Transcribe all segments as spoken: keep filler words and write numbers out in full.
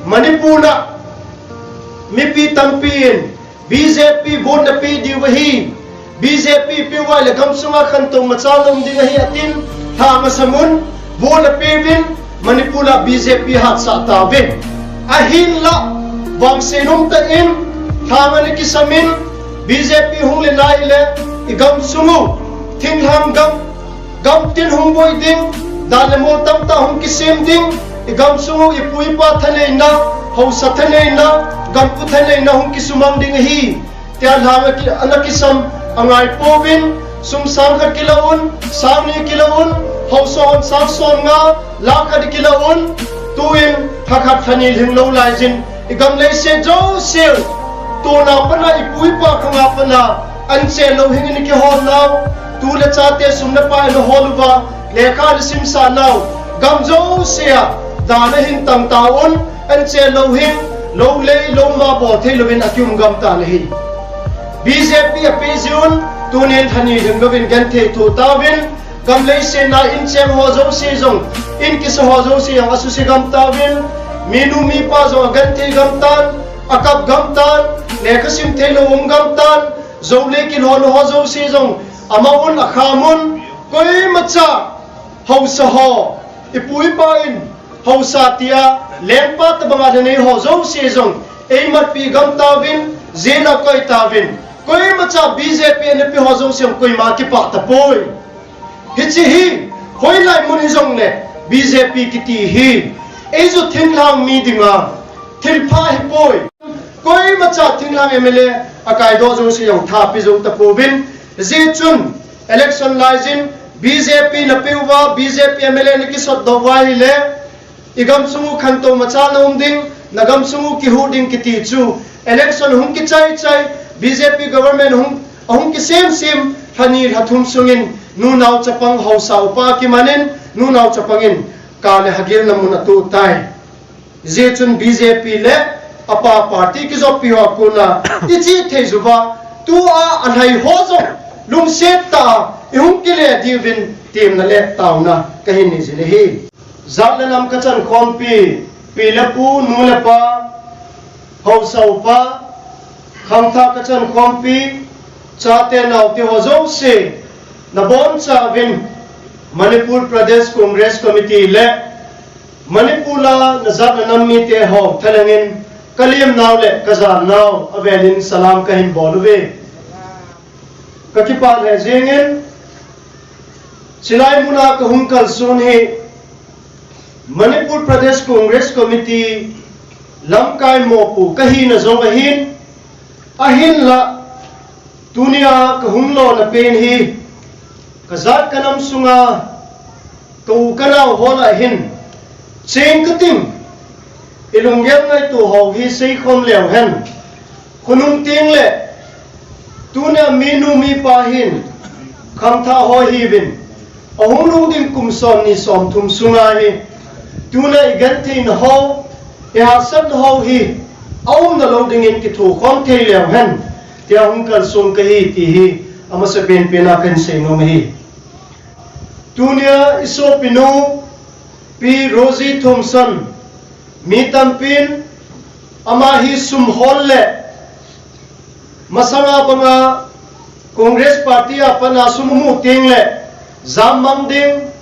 Manipur a mipi tampi in B J P vote na pe diu ahi. B J P pe uva le gamsunga khantou machal um ding ahi atin, lhang asamun, vote na peuvin, Manipur a B J P hatsah tauvin. Ahinla, vangse nom tah in, lhang ana kisamin, B J P hung le nai le, i gamsung u, thinglhang gam, gamtin hung boi ding, dan le mol tamtah hung kisem ding, i gamsung u, i pu i pa thaneina, haosa thaneina, gampu thaneina hung kisumang ding ahi. Tia lhang ana kisam angai pouvin, sum sang khat kila un, sang ni kila un, haosa hon sang som nga, lakh khat kila un, tuin lhakhat lhani lhinglou laijin, i gam leiset jouse u, tuna pat a i pu i pa khanga pat a, anche lou hing in i kihol nau, tu le chate sum le pai ana hol uva, lekha ana simsah nau, gam jouse a, dan ahin tang tauvin, anche lou hing, lou lei, lou ma bol thei louvin akium gam tan ahi. B J P a pe jiuvin, tunin lhani lhinglouvin genthei tho tauvin, gam leiset a incheng ho jouse jong, in kisa ho jouse jong asuse gam tauvin, minu mipa jong agenthei gam tan, akap gam tan, lekha sim thei lou um gam tan, jou le kilhon ho jouse jong, amang un akham un, koimacha, haosa ho, i pu i pa in, haosa tia, lengpa tabang a le nei ho jouse jong, eimatpi gam tauvin, jin a koi tauvin, koimacha B J P ana pe ho jouse jong koima kipah tapoi. Hiche hi, hoilai mun hijongle, B J P kiti hi, eiju thinglhang mi dinga, thilpha ahipoi. Koimacha thinglhang M L A, akaidoh jouse jong thapi jou tapouvin, hijeh chun, election laijin, B J P na pe uva, B J P M L A na kisotdoh uva ahile, i gamsung u khantou machal na um ding, na gamsung u kihuh ding kiti chu, election hung kichai chai, B J P government hung, ahung kisem sem, lhani lhathum sungin, nu nao chapang haosa upa kimanin, nu nao chapang in, ka le hagilna mun atuh tai. Hijeh chun B J P le apa party kijopi ho a kona iche thei jouva, tua alhai ho jong lungset tah a ihung kile diuvin temna le taona kahin nei jin ahi. Jat le nam kachankhompi, pi le pu, nu le pa, haosa upa, khangthah kachankhompi, chate naote ho jouse, nabonchauvin Manipur Pradesh Congress Committee le Manipur a najat nanam mite ho thalhengin kalemnau le kajanau avelin salam kahin bol uve. Kakipah lheh jengin, chulai muna kahung kalson hi Manipur Pradesh Congress Committee lamkai mopo kahina jong ahin, ahinla tunia kahung lona pen hi kajat kanam sunga ka u kanao ho lah hin cheng kating, ilunggel ngaito ho hi seikhom leu hen. Khonung teng le tunia minu mipa hin khangthah ho hiuvin, ahung lhung ding kum somni somthum sunga hi tunia igentheina ho, ihahsatna ho hi aumna lou dingin kithokhom thei leu hen, tia hung kalson kahi ti hi amasapen pen a kahin seinom ahi. Tunia isopinu Pi Rosie Thomson, mi tampin ama hi sum hol le masanga banga Congress Party a pat a sum amu teng le jammang ding,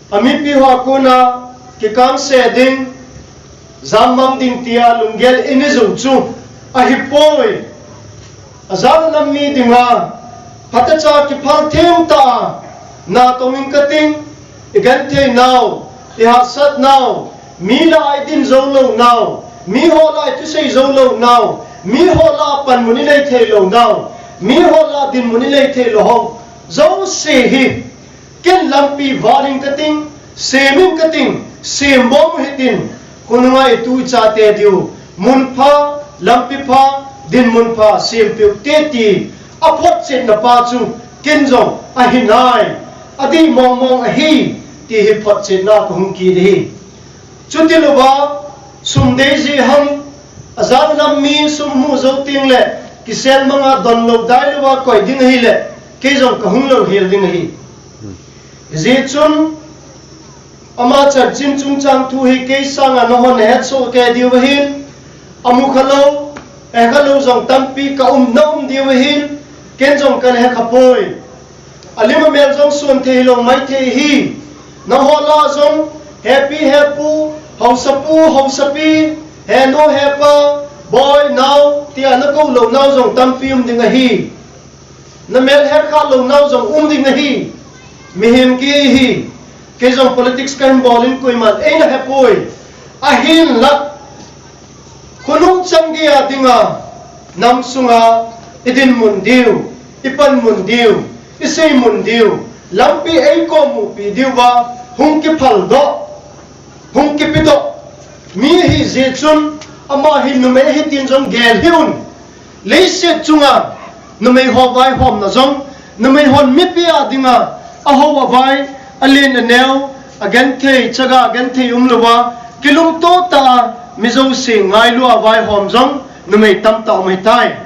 amipi ho a kona kikangse ding, jammang ding tia lunggel inei jou chu ahipoi. Ajat nam mi dinga phatecha kiphal themtah a natong in kating, igenthei nau, ihahsat nau, mi lah a idin jou lou nau, miho lah a ithusei jou lou nau, miho lah a panmun inei thei lou nau, miho lah a dinmun inei thei lou ho jouse hi ken lampi val in kating, sem in kating, sembom u hitin, khonunga itu ichate diu munpha, lampi pha, dinmun pha sempeh u hite ti aphotchetna pa chu ken jong ahinai, adih mongmong ahi ti hi photchetna kahung kit ahi. Chutilouva sum dei jeh ham, ajat nam mi sum mu jou teng le kisel manga donlou dailouva koi ding ahile kei jong kahung louhel ding ahi. Hijeh chun ama chanchin chungchang thu hi kei sanga nahon nahetsoh kei diu ahin, Amu khalou, eh khalou jong tampi ka um na um diu ahin, ken jong kana he khapoi. Alim amel jong suan thei hilou maithei hi. Nangho lah a jong, hepi hepu, haosapu, haosapi, henu hepa, boi, nao, tia nakou lou nao jong tampi um ding ahi. Namel hekhah lou nao jong um ding ahi. Mihem kei hi. Kei jong politics kahin bol in koiman eina hepoi. Ahinlah, khonung chang geiya dinga, nam sunga idinmun diu, ipanmun diu, iseimun diu, lampi eikom mupi diuva hung kiphaldoh, hung kipedoh mi ahijeh chun, ama hi numei ahi tin jong gel hih un. Leiset chunga numeiho vaihomna jong, numeihon mipi a dinga ahao avai, alen aneo, agenthei chaga, agenthei umlouva, kilungto tah a mi jouse ngailu a vaihom jong numei tamtah um ahitai.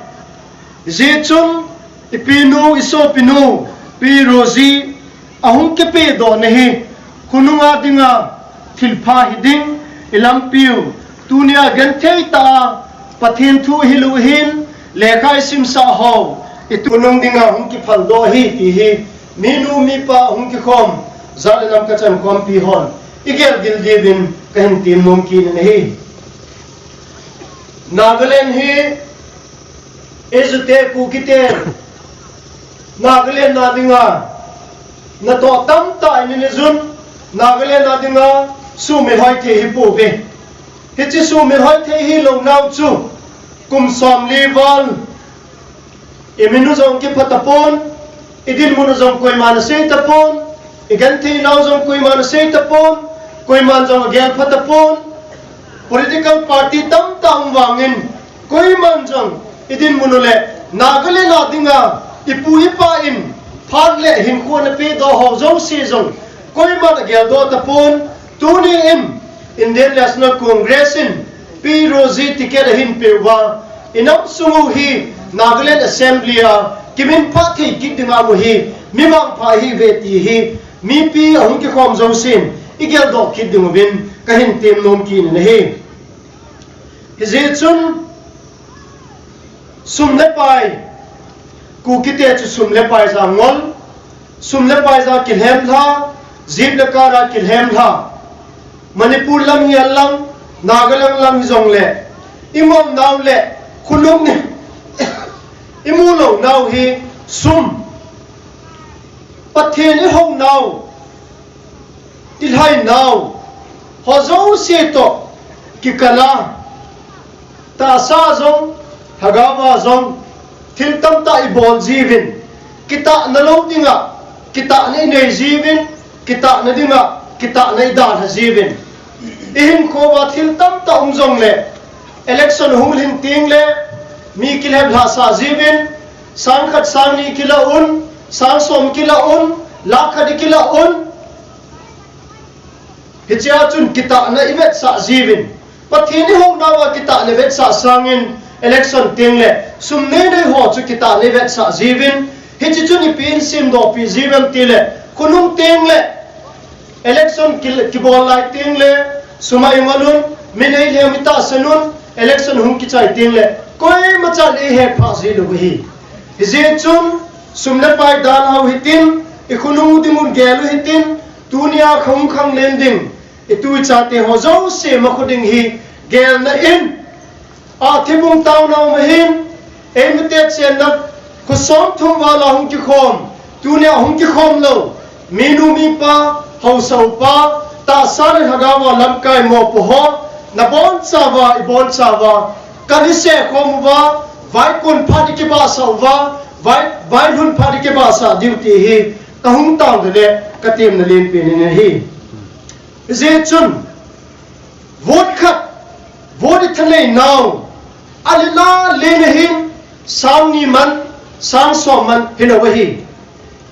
Hijeh chun, ipinu, isopinu, Pi Rosie, ahung kipedohna hi, khonunga dinga thilpha hiding, ilampiu, tunia genthei tah a Pathen thu hilou hin, lekha isimsah ho, itu khonung dinga hung kiphaldoh ahi ti hi, minu mipa hung kikhom, jat le nam kachan khompi hon igel gil diuvin kahin temnom kit in ahi. Nagaland hi, ijute Kukite, Nagaland a dinga natoh tamtah in inei jun, Nagaland a dinga sumil hoithei hipouve. Hiche sumil hoithei hilou nau chu kum somli val, iminu jong kipha tapon, idinmun u jong koiman asei tapon, igenthei nau jong koiman asei tapon, koiman jong agel pha tapon. Political party tamtah um vangin, koiman jong idinmun u le Nagaland a dinga ipu ipa in phat le hinkho ana pedoh ho jouse jong koiman ageldoh tapon. Tunin Indian National Congress in Pi Rosie ticket ahin peuva, inam sung u hi Nagaland Assembly a kiminphah thei kit dinga mu hi mi vangpha ahiuve ti hi mipi ahung kikhom jousen igeldoh kit dinguvin kahin temnom kit in ahi. Hijeh chun sum le pai, Kukite chu sum le pai ja ngol, sum le pai ja kilhem lha, jeep le car a kilhem lha. Manipur lam hi alang, Nagaland lam hi jongle, ingol nau le khonung ni imu lou nau hi sum, Pathen ihou nau, tilhai nau, ho jouse toh kikal a, tahsa jong, lhagao a jong, thil tamtah ibol jiuvin, kitahna lou dinga kitahna inei jiuvin, kitahna dinga kitahna idalha jiuvin. Ihinkho uva thil tamtah um jongle, election hung lhin tengle, mi kilhem lhasah jiuvin, sang khat sang ni kilah un, sang som kilah un, lakh khat ikilah un. Hichea chun kitahna ivetsah jiuvin. Pathen ihou nauva kitahna ivetsah sangin election tengle sum neinei ho chu kitahna ivetsah jiuvin. Hiche chun ipi in semdohpi jiuvem tile, khonung tengle election ki, kibol lai tengle sum a ingol un, min eilhem itahsan un, election hung kichai tengle koimachan eihetphah ji lou ahi. Hijeh chun sum le pai dalhau hitin, ikhonung u dinmun gel u hitin, tunia khang khang len ding itu ichate ho jouse makho ding hi gelna in, athibung taona um ahin, eimite chenna khosom thum val a hung kikhom, tunia hung kikhom lou minu mipa, haosa upa, tahsa le lhagao a lamkai mopo ho, nabonchauva, ibonchauva, kal iseh khom uva, vaikon phat ikibahsah uva, vai, vailhun phat ikibahsah diu ti hi kahung taona le katemna lenpen in ahi. Hijeh chun, vote khat, vote ithanei nau, alila lena hin, sang ni man, sang som man hilou ahi.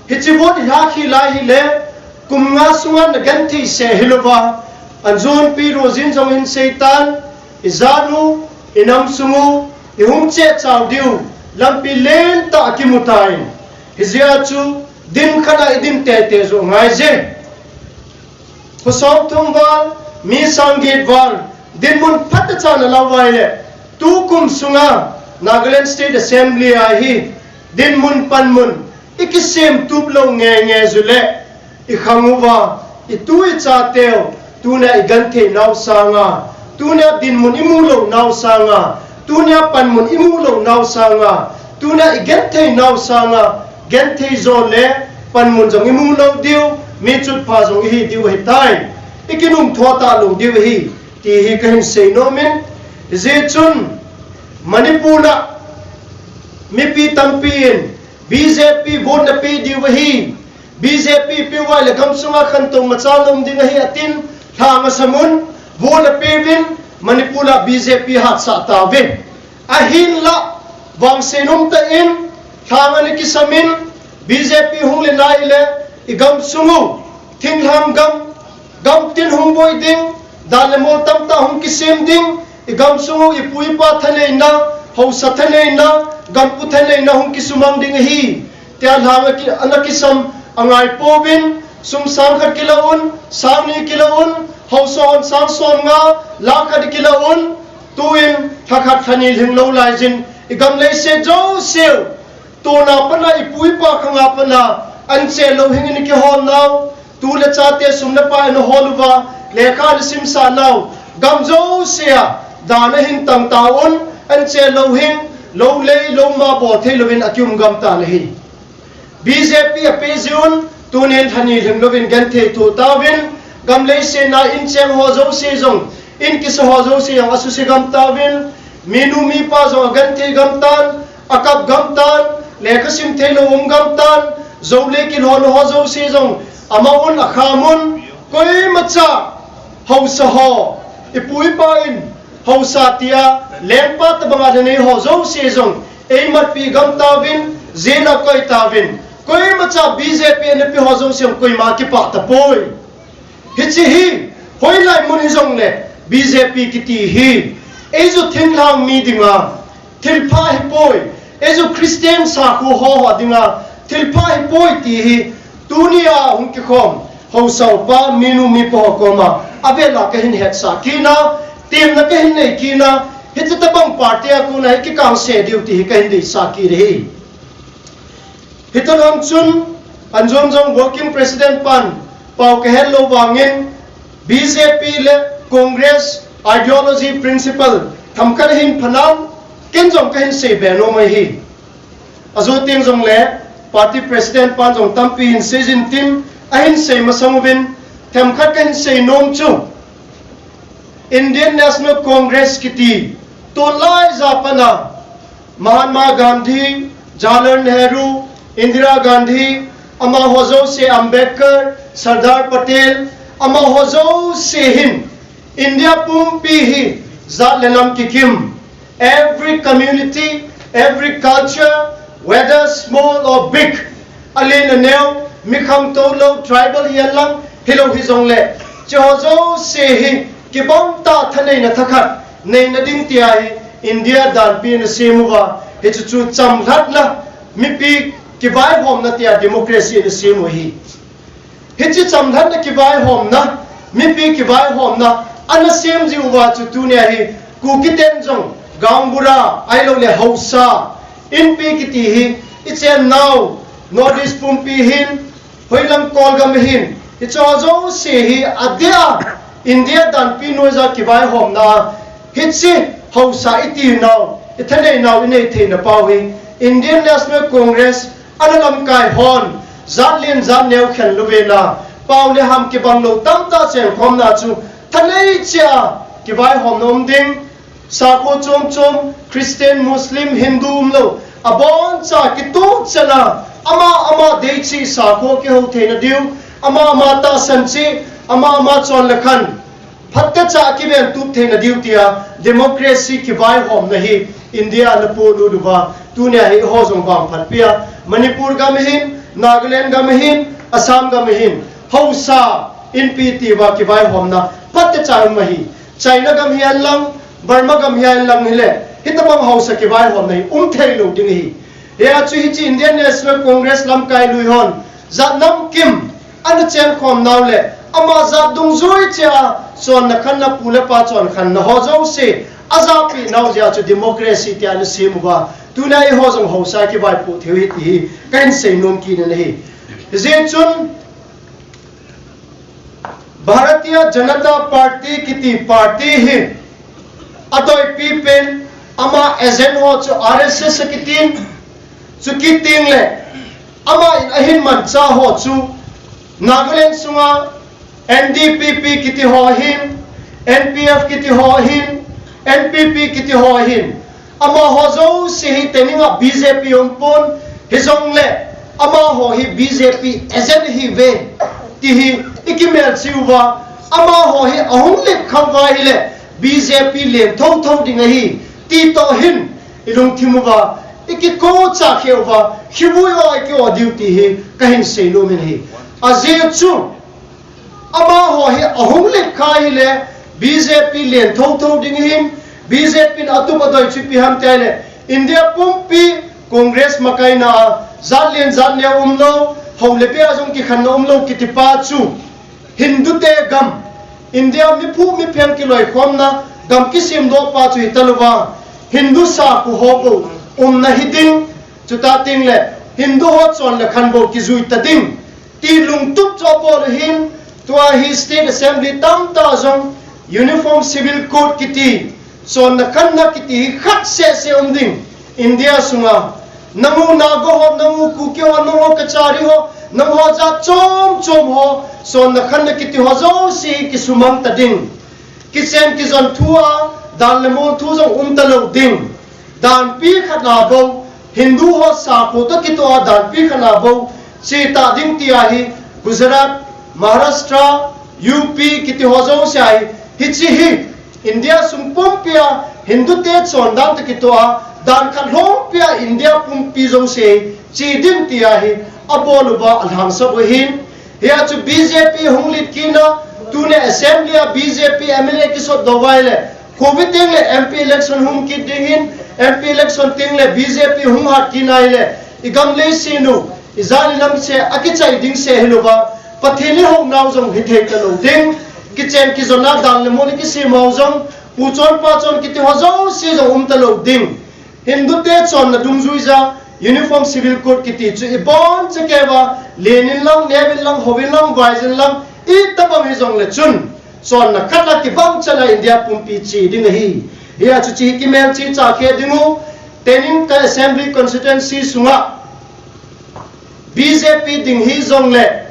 Hiche vote ilhakhel lai hile, kum nga sunga nagenthei seh hilouva, anjon Pi Rosie in jong hin seitan, ijat u, inam sung u, ihung cheh chau diu lampi lentah akimutan. Hijeh a chu, din khat a idin teitei joh angaije. Khosom thum val, mi sang get val, dinmun phatechan alah uva ahile, Tukum sunga Nagaland State Assembly a hi dinmun panmun i kisem tup lou nge nge ju le i khang uva i tu i cha teu tuna i genthei nau sanga, tuna dinmun i mu lou nau sanga, tuna panmun i mu lou nau sanga, tuna i genthei nau sanga, genthei jo le panmun jong i mu lou diu, mi chutpha jong i hi diu ahi tai. I kinung tho ta lou diu ahi. Ti hi ka hin sei nom in, hijeh chun Manipur a mipi tampi in B J P vote na pe diu ahi, B J P pe uva le gam sunga khantou machal na um ding ahi atin, lhang asam un, vote na pe uvin, Manipur a B J P hatsah tauve. Ahinlah, vangse nom tah in, lhang ana kisam in, B J P hung le nai le, i gam sung u, thinglhang gam, gam tin hung boi ding, dan le mol tamtah hung kisem ding, i gam sung u, i pu i pa thaneina, haosa thaneina, gam pu thaneina hung kisumang ding ahi. Tia lhang a ki, ana kisam a ngai pouvin, sum sang khat kila un, sang ni kila un, haosa hon sang som nga, lakh khat kila un, tuin lhakhat lhani lhing lou lai jin, i gam leiset jouse u, tuna pat a i pu i pa khang a pat a, an che lou hing in i kihol nau, tu le cha te sum le pai ana hol uva, lekha ana simsah nau, gam jouse a, dan ahin tang tauvin, an che lou hing, lou lei, lou ma bol thei louvin a kium gam tan ahi. B J P a pe jiuvin, tunin lhani lhing louvin genthei tho tauvin, gam leiset a in cheng ho jouse jong, in kisa ho jouse jong asuse gam tauvin, minu mipa jong a genthei gam tan, a kap gam tan, lekha sim thei lou um gam tan, jou le kilhon ho jouse jong, ama un a kham un, koima cha, haosa ho, i pu i pa in, haosa tia, lengpa tabang a na nei ho jouse jong, ei matpi gam tauvin, jin a koi tauvin, koima cha B J P ana pe ho jouse jong koima kipah tapoi. Hiche hi, hoilai mun hi jong le, B J P kiti hi, ei ju thinglhang mi dinga, thilpha hipoi, ei ju Christian sakho ho ho dinga, thilpha hipoi ti hi, tunia hung kikhom, haosa upa, minu mipa ho koma, avel a ka hin hetsah kit na, temna ka hin nei kit na, hiche tabang party a kona hi kikang se diu ti hi ka hin deisah kit ahi. Hitabang chun, anjom jong working president pan, pao ka het lou vangin, B J P le Congress ideology principle, themkhat ahin phanan, ken jong ka hin sei be nom ahi. Ajo teng jong le, party president pan jong tampi hin sei jin tin, ahin sei masang uvin, themkhat ka hin sei nom chu, Indian National Congress kiti, tulai ja pat a, Mahatma Gandhi, Jawaharlal Nehru, Indira Gandhi, amaho jouse Ambedkar, Sardar Patel, amaho jouse hin, India pumpi hi, jat le nam kikim, every community, every culture, whether small or big, alen aneo, mi khangtou lou, tribal hihen lang, hilou hijong le, hiche ho jouse hi, kibang tah thaneina thakhat, neina ding tia hi, India danpi ana sem uva, hichu chu chamlhatna, mipi kivaihomna tia democracy ana sem u ahi. Hiche chamlhatna kivaihomna, mipi kivaihomna, ana sem jiuva chu tunia hi, Kuki ten jong, gaonbura, ahilou le haosa, inpi kiti hi, i chen nau, North East pumpi hin, hoilang Kolgam hin, hiche ho jouse hi, adeh a, India danpi noiya kivaihomna, hiche haosa i ti nau, i thanei nau, i nei theina pau hi, Indian National Congress, ana lamkai hon, jat len jat neo khen louvin a, pau le ham kibang lou tamtah chengkhomna chu, thanei cheh a, kivaihomna um ding, sakho chom chom, Christian, Muslim, Hindu umlou, aboncha kituh chan a, ama ama deicheh sakho kihou theina diu, ama ama tahsan cheh, ama ama chon le khan, phatecha kiven tup theina diu tia, democracy kivaihomna hi India ana polut uva, tunia hi eiho jong vangphat pia, Manipur gam hin, Nagaland gam hin, Assam gam hin, haosa, inpi tia kivaihomna, phatecha um ahi, China gam hihen lang, Burma gam hihen lang hile, hitabang haosa kivaihomna hi, um thei lou ding ahi. Hia chu hiche Indian National Congress lamkai lui hon, jat nam kim, ana chengkhom nau le, ama jat dungjui cheh a, chonna khanna pu le pa chon khanna ho jouse, Ajapi nau jeh a chu democracy tia ana sem uva, tuna eiho jong haosa kivaipoh thei u ahi ti hi kahin seinom kit in ahi. Hijeh chun Bharatiya Janata Party kiti party hi atoipi pen ama agent ho chu R S S akitin, chu kiti le ama in ahin mancha ho chu Nagaland sunga N D P P kiti ho ahin, N P F kiti ho ahin, N P P kiti ho ahin. Amaho jouse hi teninga B J P umpon, hijongle amaho hi B J P agent ahiuve ti hi ikimelchih uva, amaho hi ahung len kham uva ahile B J P len thotho ding ahi ti toh hin ilungthim uva, ikikoucha khe uva, khivui o iki-o diu ti hi kahin seinom in ahi. Ajeh chu amaho hi ahung len kha ahile B J P len thotho ding ahin, B J P in atup adoi chu ipi ham tia ahile India pumpi Congress makaina a jat len jat neo umlou, hou le bia jong kikhenna umlou kiti pa chu Hindu te gam, India miphu mipheng kiloikhomna gam kisemdoh pa chu hitalouva, Hindu sakho ho bou umna hiding, chuta tengle Hindu ho chon le khan bou kijui ta ding ti lungtup chu abol u ahin, tua hi State Assembly tamtah jong Uniform Civil Code kiti chonna khanna kiti hi khat seh seh um ding. India sunga nangho Naga ho, nangho Kuki ho, nangho Kachari ho, nangho jat chom chom ho chonna khanna kiti ho jouse kisumang ta ding. Kichen kijon thu a dan le mol thu jong um talou ding. Danpi khat a bou, Hindu ho sakho toh kitoh a danpi khat a bou che ta ding tia hi Gujarat, Maharashtra, U P kiti ho jouse a hi, hiche hi India sung pumpi a Hindu te chondan toh kitoh a dan khat lhompi a India pumpi jouse che ding tia hi abol uva alhangsap u ahin. Hia chu B J P hung len kit na, tuni Assembly a B J P M L A kisot doh uva ahile, khovi tengle M P election hung kit ding ahin, M P election tengle B J P hung hat kit na ahile, igam leiset u, ijat inam seh, akichai ding seh hilouva, Pathen ihounau jong hithei talou ding, kichen kijon a dan le mol ikisem u jong, pu chon pa chon kiti ho jouse jong um talou ding. Hindu te chonna dungjuija Uniform Civil Code kiti chu iboncha keiva, len in lang, neo in lang, hou in lang, vaijin lang, itobang hijongle chun, chonna khat a kibang chan a India pumpi che ding ahi. Hia chu hiche kimelchih cha khe ding u, tenin ka Assembly Constituency sunga B J P ding hijongle,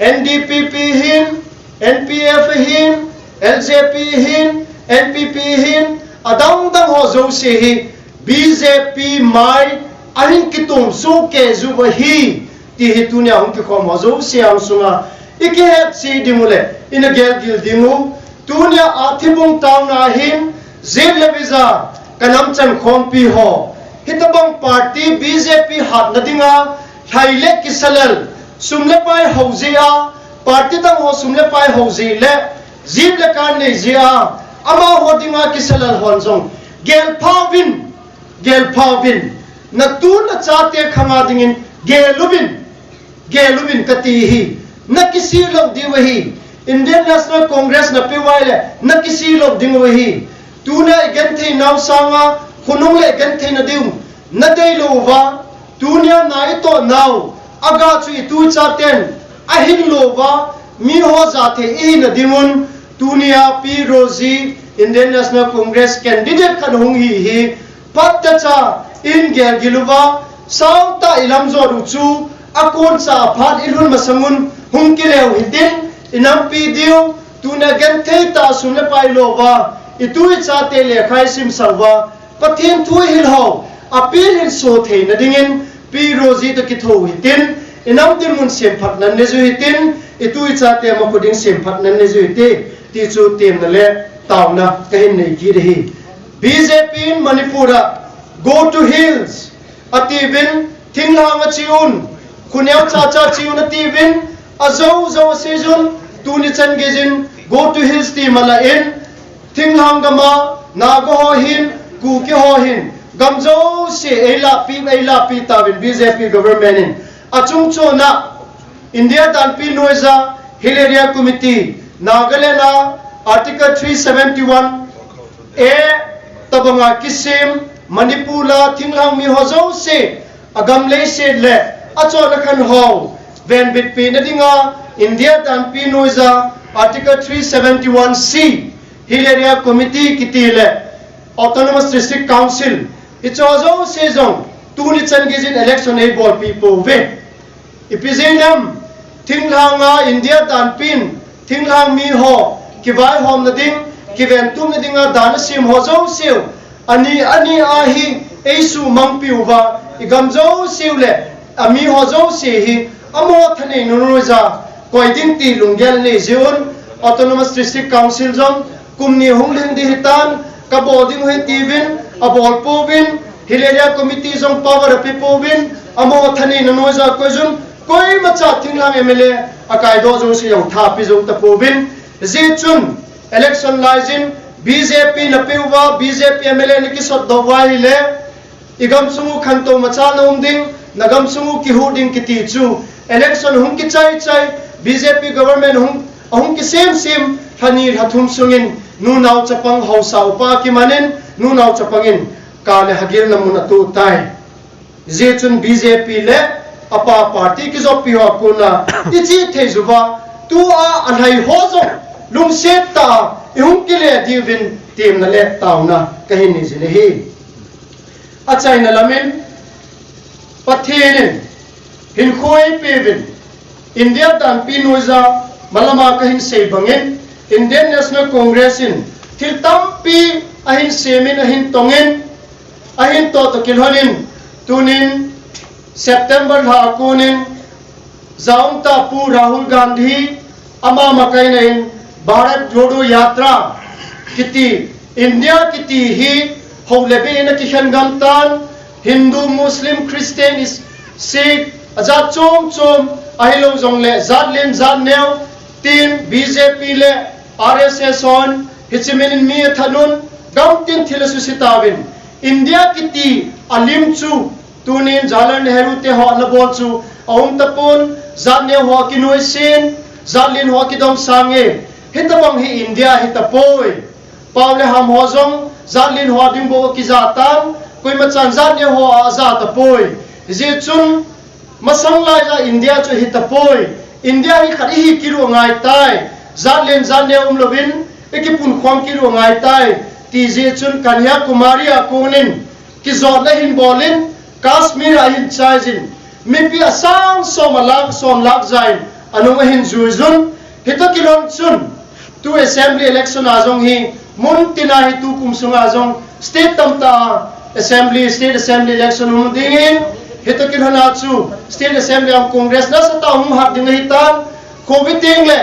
N D P P hin, N P F hin, L J P hin, N P P hin, adang dang ho jouse hi B J P mai ahin kitom sohkei jiu ahi, ti hi tunia hung kikhom ho jouse angsunga ikihet cheh ding u le, ina gel gil ding u, tunia Athibung town a hin, Jeep le Visa, ka namchan khompi ho, hitobang party B J P hatna dinga, lhai le kisa lel, sum le pai hou jeh a, party dang ho sum le pai hou jeh le, Jeep le car nei jeh a, amaho dinga kisa lel hon jong, gelpha uvin, gelpha uvin, natu nachate khanga dingin, gel uvin, gel uvin kati ahi, nakisih lou diu ahi, Indian National Congress napeh uva ahile, nakisih lou diu ahi, tuna igenthei nau sanga, khonung le igenthei na diu, nadei lou uva, tunia na itoh nau, aga chu itu ichaten, ahin lou uva, miho jathei ihina dingun, tunia Pi Rosie, Indian National Congress candidate khat hung hi hi, phatechan gel gil uva, sautah ilam jot u chu, akoncha phat ilhun masangun, hung kile u hitin, inampi diu, tuna genthei tah sum le pai lo uva, itu ichate lekha isimsah uva, Pathen thu ihil ho, apilin so theina dingin, Pi Rosie toh kitho u hitin, inam dinmun semphatna neiju hitin, itu ichate makho ding semphatna neiju hite, ti chu temna le taona kahin nei kit ahi. B J P in Manipur a, "Go to hills," atiuvin, thinglhang a che un, khoneo chacha che un atiuvin, ajou jou aseijun, tuni chan geijin, "Go to hills," ti malah in, thinglhang gam a, Naga ho hin, Kuki ho hin, gam jouse eilahpi, eilahpi tauvin B J P government in. Achungchon a, India danpi noija, Hill Area Committee, Nagaland a, Article three seventy-one A, tabanga kisem Manipur a thinglhang mi ho jouse, agam leiset le achona khan ho venbitpi na dinga India danpi noiya Article three seventy-one C, Hill Area Committee kiti le Autonomous District Council, hicho jouse jong tuni chan geiyin election eibolpi pouve. Ipi jeh ham, thinglhanga India danpin, thinglhang mi ho kivaihomna ding, kiventumna dinga dan asem ho jouseu, ani ani a hi eisumangpiuva, igam jouseu le ami ho jouse hi amaho thaneina noiya koi ding ti lunggel anei jiuvin, Autonomous District Council jong kum ni hung lhing ding hitan, kabol ding ahi tiuvin, abolpouvin, Hill Area Committee jong power apepouvin, amaho thaneina noiya koijun, koimacha thinglhang M L A akaidoh jouse jong tha ape jou tapouvin. Hijeh chun election laiyin B J P napeuva, B J P M L A nakisotdoh uva ahile, igamsung u khantou machal na um ding, nagamsung u kihuh ding kiti chu, election hung kichai chai, B J P government hung, ahung kisem sem, lha ni lha thum sungin, nunao chapang haosa upa kimanin, nunao chapangin, kale hagilna mun atoh tai. Hijeh chun B J P le apa party kijoppi ho a kona ichih thei jiuva, tua alhai ho jong lungset tah a ihung kile diuvin temna le taona kahin neijin ahi. Achaina lamin, Pathen in hinkho eipeuvin, India danpi noiya malama kahin sei bangin, Indian National Congress in thil tampi ahin semin, ahin tongin, ahin toh toh kilhonin, tunin September lha a konin, jaumtah Pu Rahul Gandhi, ama makaina in Bharat Jodo Yatra kiti, India kiti hi hou le bei in akikhen gam tan, Hindu, Muslim, Christian, Is-, Sikh, ajat chom chom, ahilou jongle jat len jat neo, tin B J P le R S S hon, hiche min in mi athat un, gamtin thil asuse tauvin, India kiti alim chu, tunin Jawaharlal Nehru te ho ana bol chu aum tapon, jat neo ho akinoisen, jat len ho akidomsang e. Hitabang hi India hitapoi. Pao le ham ho jong jat len ho ding bou akija tan, koimachan jat neo ho aja tapoi. Hijeh chun masang laiya India chu hitapoi. India hi khat ihi kit u angai tai. Jat len jat neo umlouvin, ikipunkhom kit u angai tai. Ti jeh chun Kanyakumari a konin kijotna ahin bolin, Kashmir a ahin chaiyin, mipi asang som a lakh, som lakh jan anung ahin juijun, hitoh kilhon chun, tu assembly election a jong hi, mun tina hi tukum sunga jong, state tamtah a assembly, state assembly election um dingin, hitoh kilhon a chu, state assembly a Congress nasatah a hung hat ding ahitan, khovi teng le,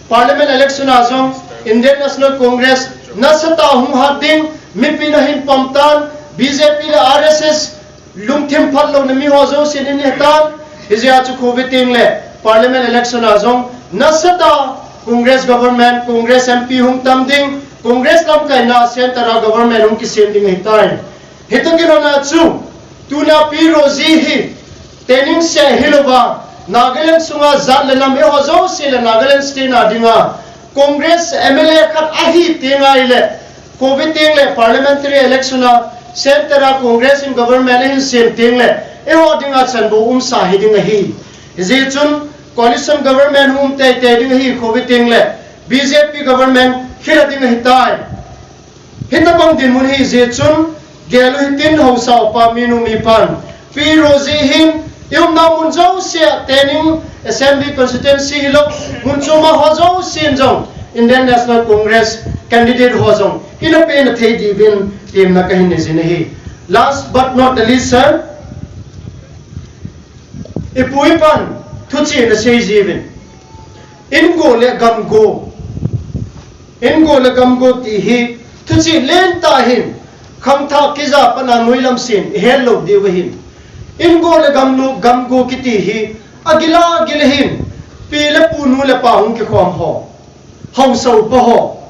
Parliament election a jong Indian National Congress nasatah a hung hat ding, mipi nahin pom tan, B J P le R S S lungthim phatlouna mi ho jousen in hetan, hijeh a chu khovi teng le Parliament election a jong nasatah a Congress government, Congress M P hung tam ding, Congress lamkaina center a government hung kisem ding ahitai. Hitoh kilhon a chu, tuna Pi Rosie hi, tening seh hilouva, Nagaland sunga jat le nam eiho jouse le Nagaland state na dinga, Congress M L A khat ahi teng ahile, khovi teng le parliamentary election a, center a Congress in government ahin sem teng le, eiho dinga chanbou umsa hiding ahi. Hijeh chun, coalition government hung um teitei ding ahi khovi teng le, B J P government khel ding ahitai. Hitabang dinmun hi jeh chun, gel u hitin haosa upa minu mipan. Pi Rosie hin, i umna mun jouse a tening assembly constituency hilou, mun chom a ho jousen jong, Indian National Congress candidate ho jong, ina pena thei diuvin, temna kahin neijin ahi. Last but not the least, sir, ipu ipan, thuchih nasei jiuvin. Ingo le gamgo. Ingo le gamgo ti hi, thuchih lentah hin, khangthah kija pana noilam sen, ihet lou diu ahin. Ingo le gamlo, gamgo kiti hi, agila gil ahin, pi le pu nu le pa hung kikhom ho. Haosa upa ho.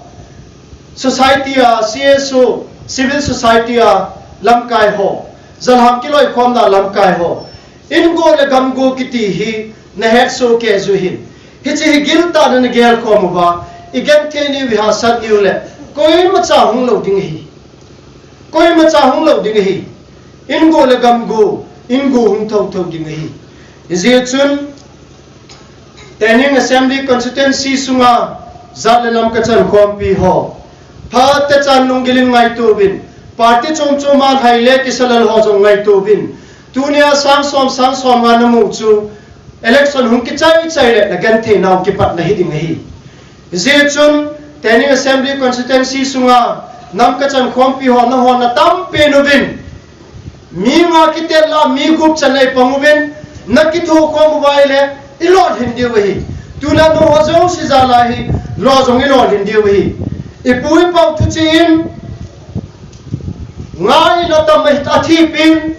Society a, C S O, civil society a, lamkai ho. Jalhang kiloikhomna lamkai ho. Ingo le gamgo kiti hi nahet soh kei jiu hin. Hiche hi giltah a nagel khom uva, igenthei niu, ihahsat niu le, koimacha hung lou ding ahi. Koima cha hung lou ding ahi. In go le gam go, in go hung thou thou ding ahi. Hijeh chun, Tening Assembly Constituency sunga jat le nam kachan khompi ho, phatechan lunggil in ngaito uvin, party chom chom a lhai le kisalal ho jong ngaito uvin, tunia sang som sang som nga namu chu election hung kichai chai le nagenthei nau kipatna hiding ahi. Hijeh chun, Tening Assembly Constituency sunga nam kachan khompi ho nahon natampen uvin, mi nga kitel a mi gup chan a ipang uvin, nakitho khom uva ahile, ilolhin diu ahi. Tuna nangho jouse jal a hi, lo jong ilolhin diu ahi. Ipu ipau thuchih in, nga in atam ahi, athipin,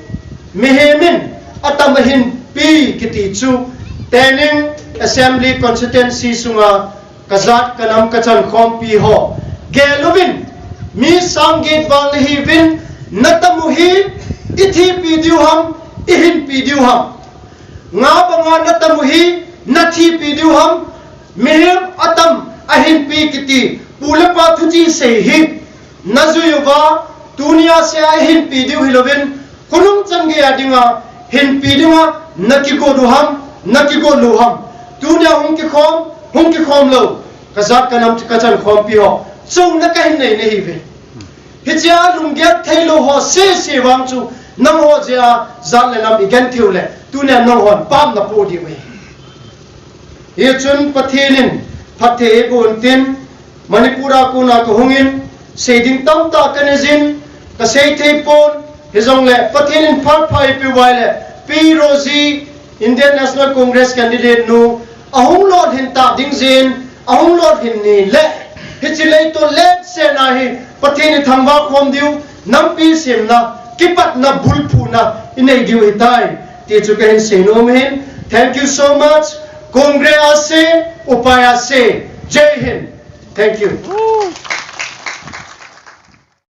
mihem in atam ahinpi kiti chu, Tening Assembly Constituency sunga kajat kanam kachan khompi ho, gel uvin, mi sang get val nahiuvin, natamu hi ithipi diu ham, ihinpi diu ham? Nga banga natamu hi nathipi diu ham? Mihem atam ahinpi kiti pu le pa thuchih sei hi najui uva, tunia sea ihinpi diu hilouvin, khonung chan geiya dinga hinpi dinga nakigot u ham, nakigot lou ham? Tunia hung kikhom, hung kikhom lou, kajat kanam kachan khompi ho, chonna kahin nei nahiuve. Hichea lunggel theilou ho sese vang chu, nangho jeh a jat le nam igenthei u le, tunia nanghon pam napoh diu ahi. Hichun Pathen in phatthei eiboh untin, Manipur a kona kahungin, sei ding tamtah kanei jin, kasei thei pon, hijongle Pathen in phat pha eipeh uva ahile, Pi Rosie, Indian National Congress candidate nu, ahung lolhin ta ding jeh in, ahung lolhin ni le, hiche leitol letsahna hi Pathen ithangvah khom diu, nampi semna, kipatna, bulphuna inei diu ahitai, ti chu kahin seinom ahin. Thank you so much. Kongre ase, upai ase. Jai Hind. Thank you.